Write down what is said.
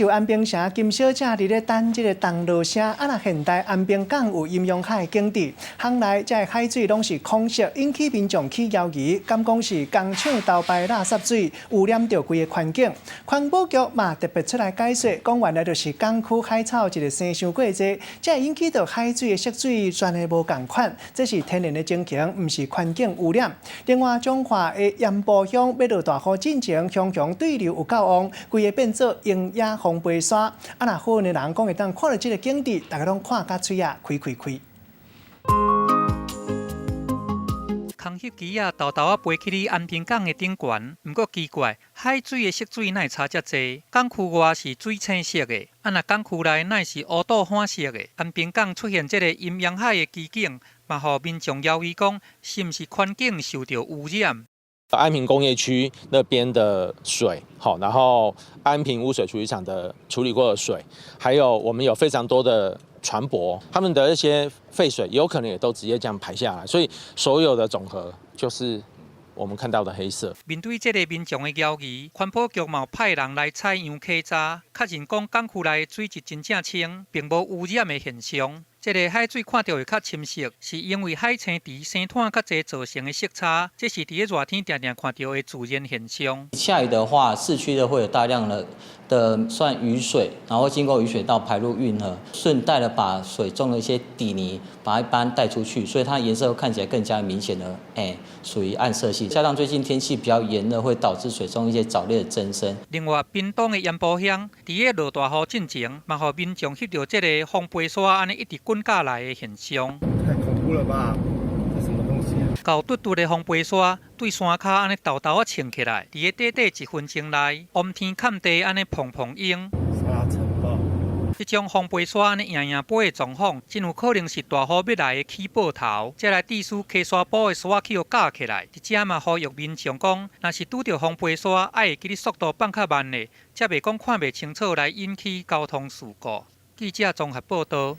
像安平城金小姐佇咧等這个銅鑼聲，啊若現代安平港有陰陽海的景致，巷內這个海水攏是孔色，引起民眾起懷疑，敢講是工廠偷排垃圾水，污染著規个環境。環保局嘛特別出來解說，講原來就是港區海草一个生傷過濟，才會引起著海水的色水全的無仝款，這是天然的情形，毋是環境污染。另外，彰化的鹽埔鄉欲落大雨進前，雄雄對流有夠旺，規个變做櫻野風飛沙。啊，若好運的人講會當看著這个景致，逐家攏看甲喙仔開開開。空翕機仔沓沓仔飛去咧安平港的頂懸，毋過奇怪，海水的色水哪會差遮濟？港區外是水青色的，啊若港區內哪會是烏肚黃色的？安平港出現這个陰陽海的奇景，嘛予民眾猶豫講，是毋是環境受著污染？安平工業區那邊的水，好，然後安平污水處理廠的處理過的水，還有我們有非常多的船舶，他們的一些廢水有可能也都直接這樣排下來，所以所有的總和就是我們看到的黑色。面對這个民眾的猶疑，環保局嘛派人來採樣稽查，確認講港區內的水質真正清，並無污染的現象。這个海水看著會較深色，是因為海青池生湠較濟造成的色差，這是佇咧熱天定定看著的自然現象。下雨的話，市區的會有大量的算雨水，然後經過雨水道排入運河，順帶的把水中的一些底泥把它一般帶出去，所以它顏色會看起來更加明顯的，屬於暗色系。加上最近天氣比較炎熱，會導致水中一些藻類的增生。另外，屏東的鹽埔鄉，佇咧落大雨進前，嘛予民眾翕著這个風飛沙按呢一直滾下來的現象。太恐怖了吧！這什麼東西啊？厚嘟嘟的風飛沙對山跤按呢沓沓仔衝起來，佇咧短短一分鐘內，烏天崁地按呢砰砰湧。沙塵暴。這種風飛沙按呢贏贏飛的狀況，真有可能是大雨欲來的起報頭。才來致使溪沙埔的沙去予咬起來。佇遮嘛呼籲民眾講，若是拄著風飛沙，愛會記得速度放較慢咧，才袂講看袂清楚來引起交通事故。記者綜合報導。